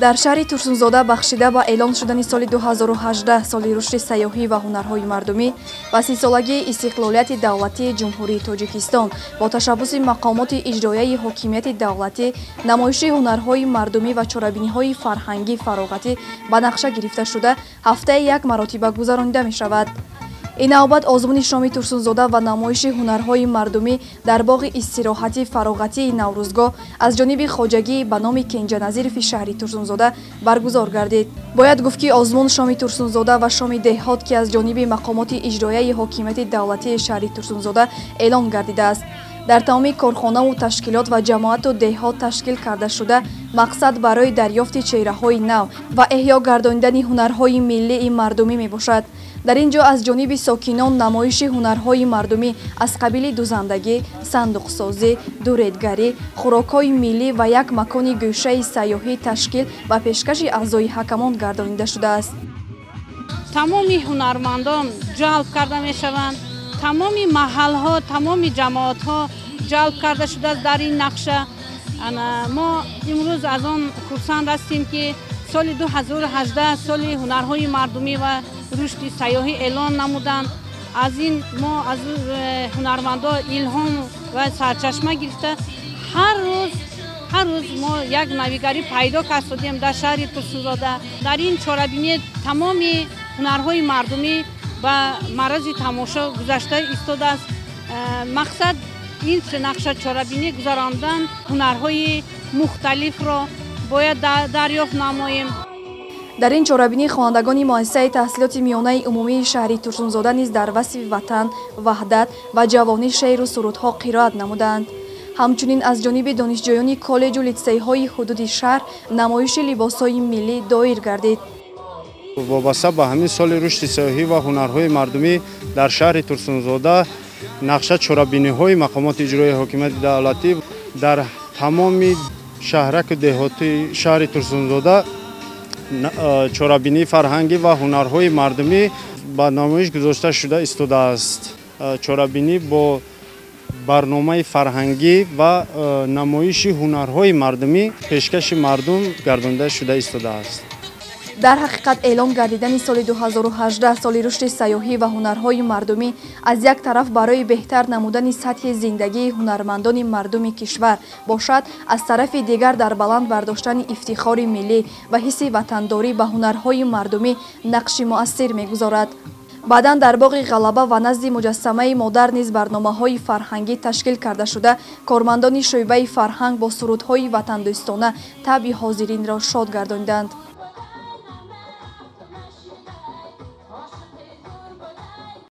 Дар шаҳри Турсунзода бахшида ба эълон шудани соли 2018 соли рушди сайёҳӣ ва ҳунарҳои мардумӣ ва 30-солагии истиқлолияти давлатии Ҷумҳурии Тоҷикистон бо ташаббуси мақомоти иҷроияи ҳокимияти давлатӣ намоиши ҳунарҳои мардумӣ ва чорабиниҳои фарҳангӣ фароғатӣ ба нақша гирифта шуда, ҳафтаи як маротиба гузаронида мешавад. Ин навбат озмуни шоми Турсунзода ва намоиши ҳунарҳои мардумӣ дар боғи истироҳатӣ фароғатии Наврӯзгоҳ аз ҷониби хоҷагии ба номи Кенҷаназирови шаҳри Турсунзода баргузор гардид. Бояд гуфт, ки озмун шоми Турсунзода ва шоми деҳот, ки аз ҷониби мақомоти иҷроияи ҳокимияти давлатии шаҳри Турсунзода эълон гардидааст, дар тамоми корхонаву ташкилот ва ҷамоату деҳот ташкил карда шуда, мақсад барои дарёфти чеҳраҳои нав ва эҳё гардонидани ҳунарҳои миллии мардумӣ мебошад. Дар ин ҷо аз ҷониби сокинон намоиши ҳунарҳои мардумӣ аз қабили дузандагӣ, сандуқсозӣ, дуредгарӣ, хӯрокҳои миллӣ ва як макони гӯшаи сайёҳӣ ташкил ва пешкаши аъзои ҳакамон гардонида шудааст. Тамоми ҳунармандон ҷалб карда мешаванд, тамоми маҳалҳо, тамоми ҷамоатҳо ҷалб карда шудааст дар ин нақша. Мо имрӯз аз он хурсанд ҳастем, ки соли 2018 соли ҳунарҳои мардумӣ ва рушди сайёҳӣ эълон намуданд. Аз ин мо аз ҳунармандо илҳом ва сарчашма гирифта, ҳар рӯз мо як навигарӣ пайдо кардем дар шаҳри Турсунзода. Дар ин чорабинӣ тамоми ҳунарҳои мардумӣ ба маърази тамошо гузашта истодааст. Мақсад ин нақша чорабинӣ гузарондан, ҳунарҳои мухталифро бояд дарёфт намоем. Дар ин чорабинӣ хонандагони муассисаи таҳсилоти миёнаи умумии шаҳри Турсунзода низ дар васфи ватан, ваҳдат ва ҷавонӣ шеъру сурудҳо қироат намуданд. Ҳамчунин аз ҷониби донишҷӯёни коллеҷу литсейҳои ҳудуди шаҳр намоиши либосҳои миллӣ доир гардид. Вобаста ба ҳамин соли рушди сайёҳӣ ва ҳунарҳои мардумӣ дар шаҳри Турсунзода нақша чорабиниҳои мақомоти иҷроии ҳокимияти давлатӣ дар тамоми шаҳраку деҳоти шаҳри Турсунзода чорабинии фарҳангӣ ва ҳунарҳои мардумӣ ба намоиш гузошта шуда истодааст. Чорабинӣ бо барномаи фарҳангӣ ва намоиши ҳунарҳои мардумӣ пешкаши мардум гардонида шуда истодааст. Дар ҳақиқат, эълон гардидани соли 2018 соли рушди сайёҳӣ ва ҳунарҳои мардумӣ аз як тараф барои беҳтар намудани сатҳи зиндагии ҳунармандони мардуми кишвар бошад, аз тарафи дигар дар баланд бардоштани ифтихори миллӣ ва ҳисси ватандорӣ ба ҳунарҳои мардумӣ нақши муассир мегузорад. Баъдан дар боғи Ғалаба ва назди муҷассамаи модар низ барномаҳои фарҳангӣ ташкил карда шуда, кормандони шӯъбаи фарҳанг бо сурудҳои ватандӯстона табъи ҳозиринро шод гардониданд.